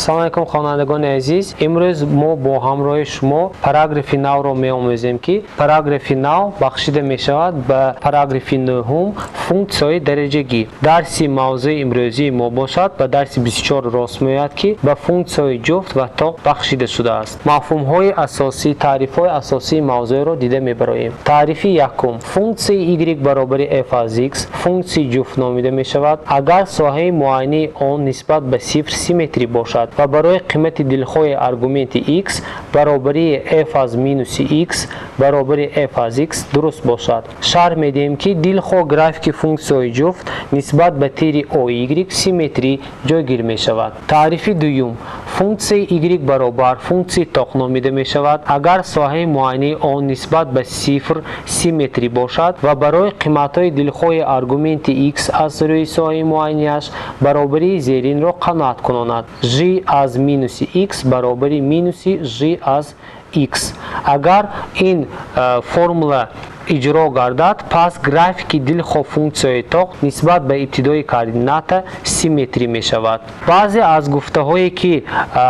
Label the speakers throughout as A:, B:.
A: Салом алейкум, хонандагони азиз. Имрӯз мо бо ҳамроҳи шумо параграфи навро меомӯзем, ки параграфи нав бахшида мешавад ба параграфи нӯҳум, функсияҳои дараҷагӣ. Дарси мавзӯи имрӯзии мо бошад, ба дарси 24 рост меояд, ки ба функсияҳои ҷуфт ва тоқ бахшида шудааст. Мафҳумҳои асосӣ, таърифҳои асосии мавзӯъро дида мебароем. Таърифи якум: функсияи y баробари f аз x функсияи ҷуфт номида мешавад, агар соҳаи муайянии он нисбат ба сифр симметрӣ бошад ва барои қимати дилхоҳи аргументи x баробарии f аз минуси x баробари f аз x дуруст бошад. Шарҳ медиҳем, ки дилхоҳ графики функсияҳои ҷуфт нисбат ба тири OY симметрӣ ҷойгир мешавад. Таърифи дуюм: функсияи y баробар функсияи тоқ номида мешавад, агар соҳаи муайянии он нисбат ба сифр симметрӣ бошад ва барои қиматҳои дилхоҳи аргументи x аз рӯи соҳаи муайянияш баробарии зеринро қаноат кунонад: g аз минуси x баробари минуси g аз x. Агар ин формула иҷро гардад, пас графики дилхоҳ функсияи тоқ нисбат ба ибтидои координата симметрӣ мешавад. Баъзе аз гуфтаҳое, ки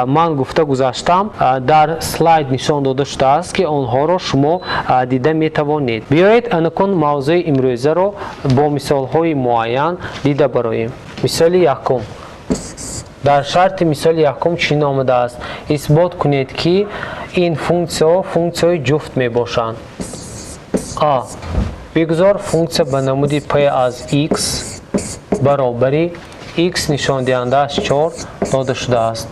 A: ман гуфта гузаштам, дар слайд нишон дода шудааст, ки онҳоро шумо дида метавонед. Биёед, анакун мавзӯи имрӯзаро бо мисолҳои муайян дида бароем. Мисоли якум. Дар шарти мисоли якум чунин омадааст: исбот кунед, ки ин функсияҳо функсияҳои ҷуфт мебошанд. А: бигузор функсия ба намуди p аз x баробари x нишондиҳандааш 4 дода шудааст.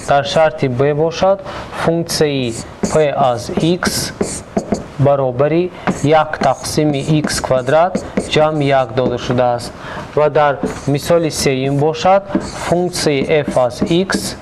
A: Дар шарти б бошад, функсияи p аз x баробари 1 тақсими x квадрат ҷамъи 1 дода шудааст ва дар мисоли сеюм бошад, функсияи f аз x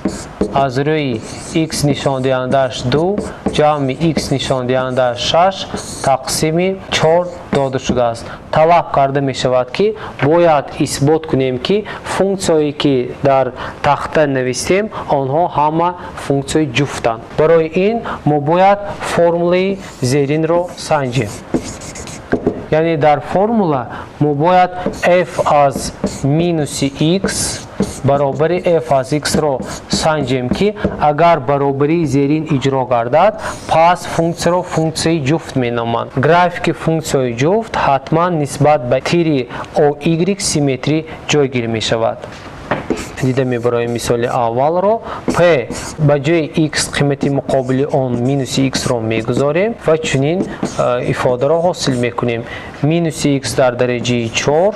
A: аз рӯи x нишондиҳандааш 2 ҷамъи x нишондиҳандааш 6 тақсими 4 дода шудааст. Талаб карда мешавад, ки бояд исбот кунем, ки функсияое, ки дар тахта навистем, онҳо ҳама функсияи ҷуфтанд. Барои ин мо бояд формулаи зеринро санҷем, яъне дар формула мо бояд f аз минуси x баробари f аз x-ро санҷем, ки агар баробарии зерин иҷро гардад, пас функсияро функсияи ҷуфт меноманд. Графики функсияи ҷуфт ҳатман нисбат ба тири OY симметрӣ ҷойгир мешавад. Дида мебароем мисоли аввалро. P ба ҷои x қимати муқобили он минуси x-ро мегузорем ва чунин ифодаро ҳосил мекунем: минуси x дар дараҷаи 4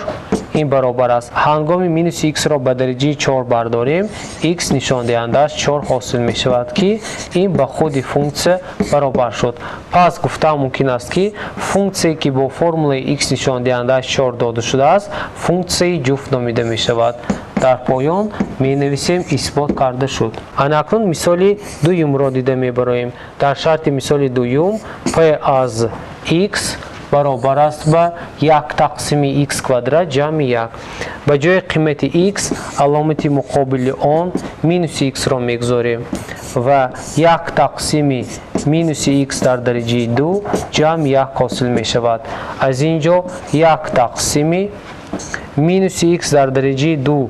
A: ин баробар аст, ҳангоми минуси x-ро ба дараҷаи 4 бардорем, x нишондиҳандааш 4 ҳосил мешавад, ки ин ба худи функсия баробар шуд. Пас гуфтан мумкин аст, ки функсие, ки бо формулаи x нишондиҳандааш 4 дода шудааст, функсияи ҷуфт номида мешавад. Дар поён менависем: исбот карда шуд. Анакнун мисоли дуюмро дида мебароем. Дар шарти мисоли дуюм p аз x баробар аст ба 1 тақсими x квадрат ҷамъи 1. Ба ҷои қимати x аломати муқобили он минуси x-ро мегузорем ва 1 тақсими минуси x дар дараҷаи 2 ҷамъи 1 ҳосил мешавад. Аз ин ҷо 1 тақсими минуси x дар дараҷаи 2,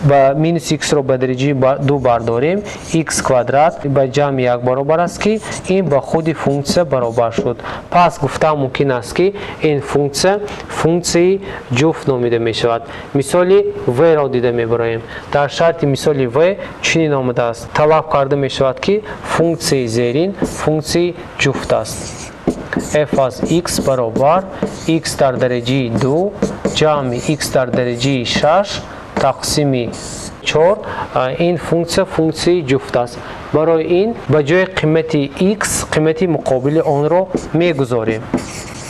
A: ба минуси x-ро ба дараҷаи 2 бардорем, x квадрат ба ҷамъи 1 баробар аст, ки ин ба худи функсия баробар шуд. Пас гуфтан мумкин аст, ки ин функсия функсияи ҷуфт номида мешавад. Мисоли в-ро дида мебароем. Дар шарти мисоли в чунин омадааст: талаб карда мешавад, ки функсияи зерин функсияи ҷуфт аст: f аз x баробар x дар дараҷаи 2 ҷамъи x дар дараҷаи 6 тақсими 4. Ин функсия функсияи ҷуфт аст. Барои ин ба ҷои қимати x қимати муқобили онро мегузорем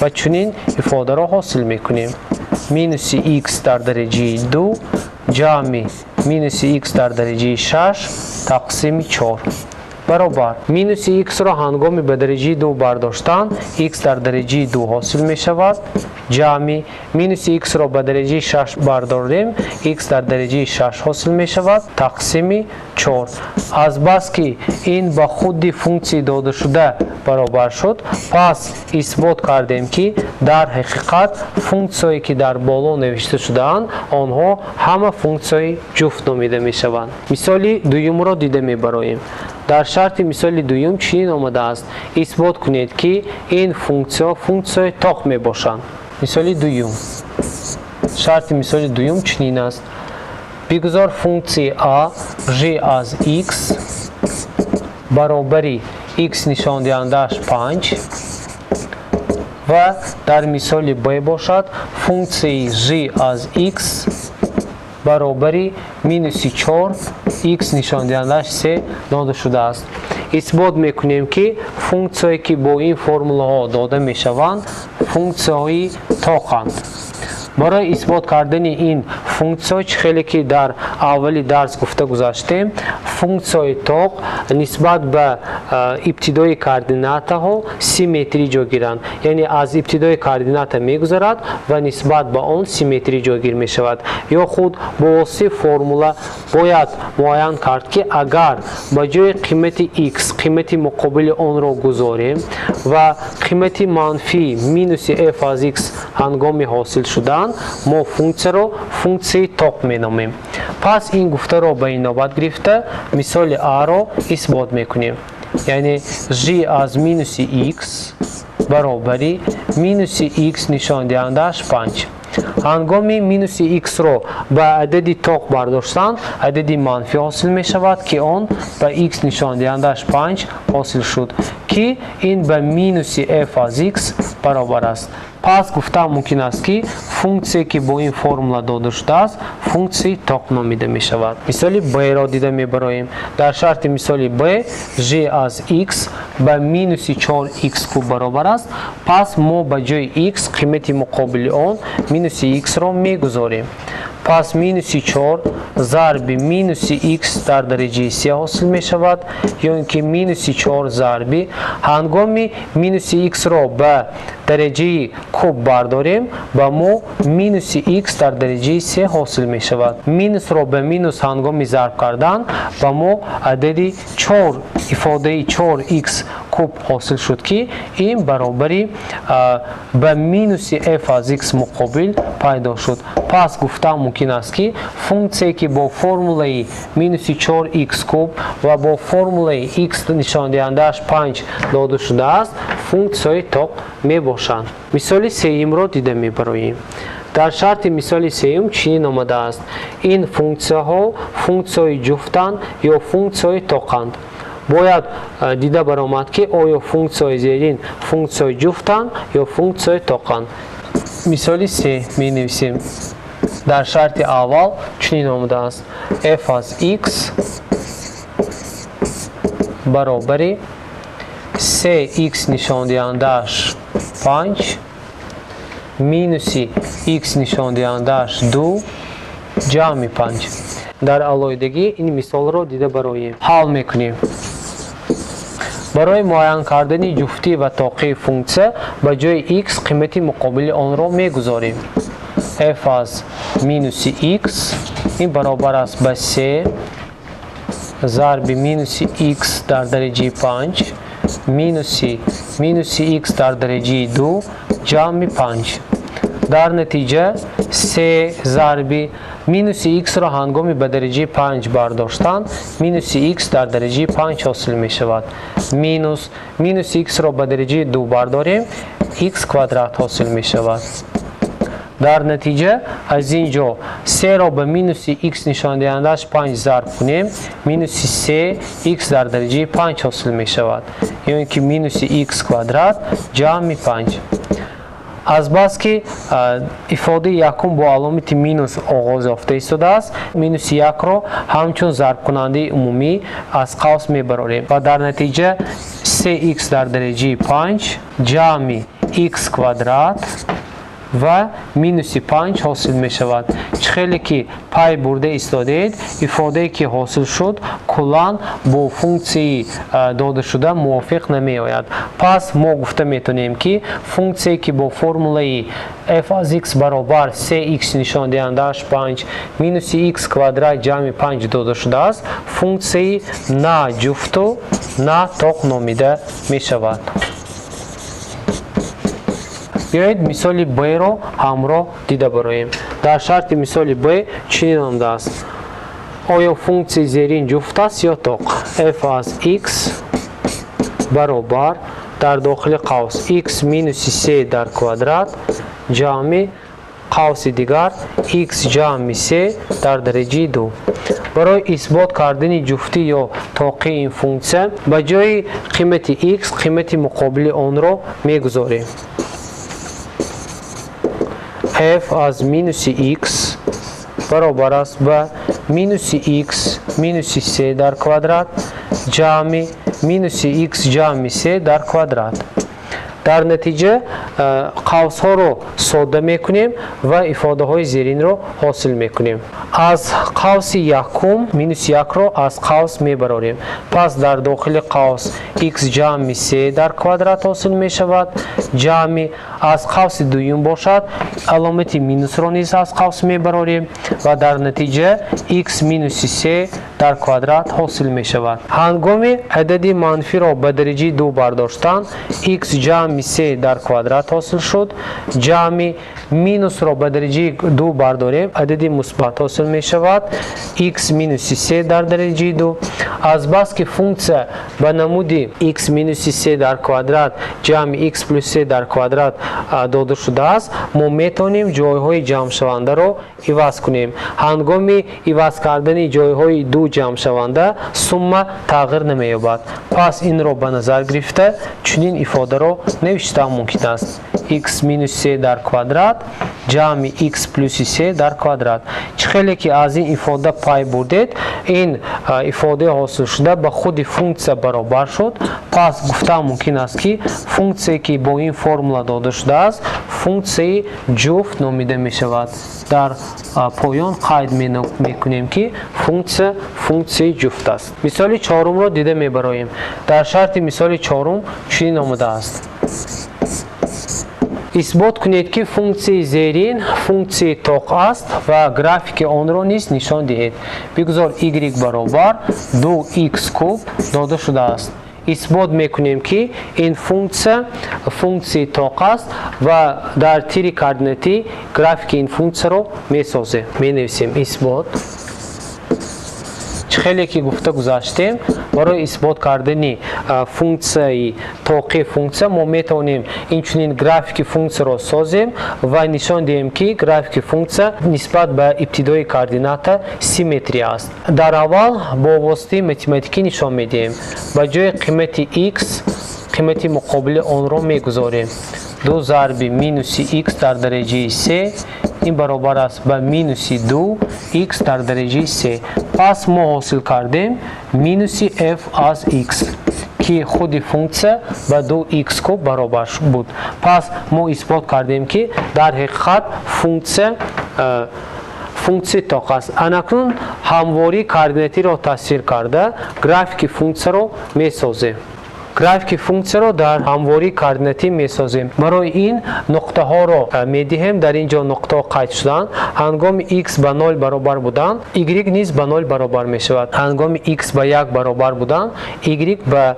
A: ва чунин ифодаро ҳосил мекунем: минуси x дар дараҷаи 2 ҷамъи минуси x дар дараҷаи 6 тақсими 4 баробар минуси x-ро ҳангоми ба дараҷаи 2 бардоштан x дар дараҷаи 2 ҳосил мешавад, ҷамъи минуси x-ро ба дараҷаи 6 бардорем, x дар дараҷаи 6 ҳосил мешавад, тақсими 4. Азбаски ин ба худи функсияи додашуда баробар шуд, пас исбот кардем, ки дар ҳақиқат функсияе, ки дар боло навишта шудаанд, онҳо ҳама функсияи ҷуфт номида мешаванд. Мисоли дуюмро дида мебароем. Дар шарти мисоли дуюм чунин омадааст: исбот кунед, ки ин функсияҳо функсияи тоқ мебошанд. Мисоли дуюм. Шарти мисоли дуюм чунин аст: бигузор функсияи а g аз x баробари x нишондиҳандааш 5 ва дар мисоли б бошад функсияи g аз x баробари минуси 4 x нишондиҳандааш 3 дода шудааст. Исбот мекунем, ки функсияе, ки бо ин формулаҳо дода мешаванд, функсияҳои тоқанд. Барои исбот кардани ин функсияҳо, чӣ хеле ки дар аввали дарс гуфта гузаштем, функсияҳои тоқ нисбат ба ибтидои координатаҳо симметрӣ ҷойгиранд, яъне аз ибтидои координата мегузарад ва нисбат ба он симметрӣ ҷойгир мешавад. Ё худ бо воситаи формула бояд муайян кард, ки агар ба ҷои қимати x қимати муқобили онро гузорем ва қимати манфӣ минуси f аз x ҳангоми ҳосил шудан, мо функсияро функсияи тоқ меномем. Пас ин гуфтаро ба инобат гирифта, мисоли аро исбот мекунем, яъне g аз минуси x баробари минуси x нишондиҳандааш 5. Ҳангоми минуси x-ро ба адади тоқ бардоштан, адади манфӣ ҳосил мешавад, ки он ба x нишондиҳандааш 5 ҳосил шуд, ки ин ба минуси f аз x баробар аст. Пас гуфтан мумкин аст, ки функсие, ки бо ин формула дода шудааст, функсияи тоқ номида мешавад. Мисоли б-ро дида мебароем. Дар шарти мисоли б g аз x ба минуси 4x куб баробар аст. Пас мо ба ҷои x қимати муқобили он минуси x-ро мегузорем. Пас минуси 4 зарби минуси x дар дараҷаи се ҳосил мешавад, ё ин ки минуси 4 зарби, ҳангоми минуси x-ро ба дараҷаи куб бардорем, ба мо минуси x дар дараҷаи се ҳосил мешавад. Минусро ба минус ҳангоми зарб кардан ба мо адади 4, ифодаи 4x куб ҳосил шуд, ки ин баробари ба минуси f аз x муқобил пайдо шуд. Пас гуфтан мумкин аст, ки функсие, ки бо формулаи минуси 4x куб ва бо формулаи x нишондиҳандааш 5 дода шудааст, функсияҳои тоқ мебошанд. Мисоли сеюмро дида мебароем. Дар шарти мисоли сеюм чунин омадааст: ин функсияҳо функсияҳои ҷуфтанд ё функсияҳои тоқанд. Бояд дида баромад, ки оё функсияҳои зерин функсияҳои ҷуфтанд ё функсияҳои тоқанд. Мисоли се менависем. Дар шарти аввал чунин омадааст: f аз x баробари 3x нишондиҳандааш 5 минуси x нишондиҳандааш 2 ҷамъи 5. Дар алоҳидагӣ ин мисолро дида бароем. Ҳал мекунем. Барои муайян кардани ҷуфтӣ ва тоқии функсия ба ҷои x қимати муқобили онро мегузорем. F аз минуси x ин баробар аст ба 3 зарби минуси x дар дараҷаи 5 минуси минуси x дар дараҷаи 2 ҷамъи 5. Дар натиҷа 3 зарби минуси x-ро ҳангоми ба дараҷаи 5 бардоштан, минуси x дар дараҷаи 5 ҳосил мешавад, минус минуси x-ро ба дараҷаи 2 бардорем, x квадрат ҳосил мешавад. Дар натиҷа аз ин ҷо 3-ро ба минуси x нишондиҳандааш 5 зарб кунем, минуси 3 x дар дараҷаи 5 ҳосил мешавад, ё ин ки минуси x квадрат ҷамъи 5. Азбаски ифодаи якум бо аломати минус оғоз ёфта истодааст, минуси якро ҳамчун зарбкунандаи умумӣ аз қавс мебарорем ва дар натиҷа 3x дар дараҷаи 5 ҷамъи x квадрат ва минуси 5 ҳосил мешавад. Чӣ хеле ки пай бурда истодед, ифодае ки ҳосил шуд, куллан бо функсияи додашуда мувофиқ намеояд. Пас мо гуфта метавонем, ки функсияе ки бо формулаи f аз x баробар 3x нишондиҳандааш 5 минуси x квадрат ҷамъи 5 дода шудааст, функсияи на ҷуфту на тоқ номида мешавад. Биёед, мисоли б-ро ҳамроҳ дида бароем. Дар шарти мисоли б чунин омадааст: оё функсияи зерин ҷуфт аст ё тоқ? F аз x баробар дар дохили қавс x минуси 3 дар квадрат ҷамъи қавси дигар x ҷамъи 3 дар дараҷаи 2. Барои исбот кардани ҷуфтӣ ё тоқии ин функсия ба ҷои қимати x қимати муқобили онро мегузорем. F аз минуси x баробар аст ба минуси x минуси 3 дар квадрат ҷамъи минуси x ҷамъи 3 дар квадрат. Дар натиҷа қавсҳоро содда мекунем ва ифодаҳои зеринро ҳосил мекунем. Аз қавси якум минуси якро аз қавс мебарорем. Пас дар дохили қавс x ҷамъи 3 дар квадрат ҳосил мешавад, ҷамъи аз қавси дуюм бошад, аломати минусро низ аз қавс мебарорем ва дар натиҷа x минуси 3 дар квадрат ҳосил мешавад. Ҳангоми адади манфиро ба дараҷаи 2 бардоштан, x ҷамъи 3 дар квадрат ҳосил шуд, ҷамъи минусро ба дараҷаи 2 бардорем, адади мусбат ҳосил мешавад, x минуси 3 дар дараҷаи 2. Азбаски функсия ба намуди x минуси 3 дар квадрат ҷамъи x плюс 3 дар квадрат дода шудааст, мо метавонем ҷойҳои ҷамъшавандаро иваз кунем. Ҳангоми иваз кардани ҷойҳои ду ҷамъшаванда сумма тағйир намеёбад. Пас инро ба назар гирифта, чунин ифодаро навиштан мумкин аст: x минус 3 дар квадрат ҷамъи x плюси 3 дар квадрат. Чӣ хеле ки аз ин ифода пай бурдед, ин ифодаи ҳосилшуда ба худи функсия баробар шуд. Пас гуфтан мумкин аст, ки функсие ки бо ин формула дода шудааст, функсияи ҷуфт номида мешавад. Дар поён қайд мекунем, ки функсия функсияи ҷуфт аст. Мисоли чорумро дида мебароем. Дар шарти мисоли чорум чунин омадааст: исбот кунед, ки функсияи зерин функсияи тоқ аст ва графики онро низ нишон диҳед. Бигузор y баробар 2x куб дода шудааст. Исбот мекунем, ки ин функсия функсияи тоқ аст ва дар тири координатӣ графики ин функсияро месозем. Менависем: исбот. Чӣ хеле ки гуфта гузаштем, барои исбот кардани функсияи тоқи функсия мо метавонем инчунин графики функсияро созем ва нишон диҳем, ки графики функсия нисбат ба ибтидои координата симметрия аст. Дар аввал бо воситаи математикӣ нишон медиҳем. Ба ҷои қимати x қимати муқобили онро мегузорем: 2 зарби минуси x дар дараҷаи 3, ин баробар аст ба минуси 2 x дар дараҷаи 3. Пас мо ҳосил кардем минуси f аз x, ки худи функсия ба 2x куб баробар буд. Пас мо исбот кардем, ки дар ҳақиқат функсия функсияи тоқ аст. Анакнун ҳамвории координатиро тасвир карда, графики функсияро месозем. Графики функсияро дар ҳамвории координатӣ месозем. Барои ин нуқтаҳоро медиҳем. Дар ин ҷо нуқтаҳо қайд шуданд. Ҳангоми x ба 0 баробар будан, y низ ба 0 баробар мешавад. Ҳангоми x ба 1 баробар будан, y ба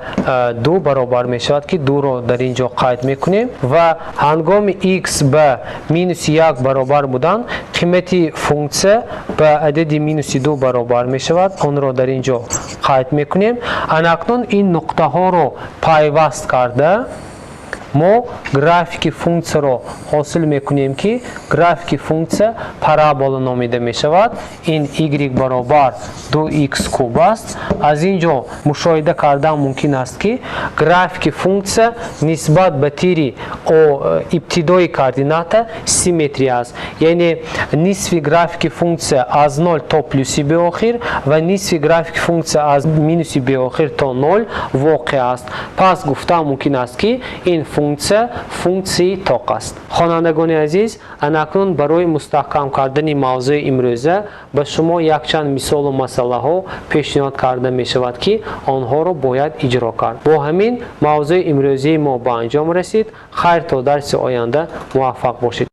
A: 2 баробар мешавад, ки 2-ро дар ин ҷо қайд мекунем, ва ҳангоми x ба минуси 1 баробар будан, қимати функсия ба адади минуси 2 баробар мешавад. Онро дар ин ҷо қайд мекунем. Анакнун ин нуқтаҳоро пайваст карда, мо графики функсияро ҳосил мекунем, ки графики функсия парабола номида мешавад. Ин y баробар 2x куб аст. Аз ин ҷо мушоҳида кардан мумкин аст, ки графики функсия нисбат ба тири ибтидои координата симметрия аст, яъне нисфи графики функсия аз 0 то плюси беохир ва нисфи графики функсия аз минуси беохир то 0 воқеъ аст. Пас гуфтан мумкин аст, ки ин функсия функсияи тоқ аст. Функсия функсияи тоқ аст. Хонандагони азиз, анакнун барои мустаҳкам кардани мавзӯи имрӯза ба шумо якчанд мисолу масъалаҳо пешниҳод карда мешавад, ки онҳоро бояд иҷро кард. Бо ҳамин мавзӯи имрӯзии мо ба анҷом расид. Хайр, то дарси оянда муваффақ бошед.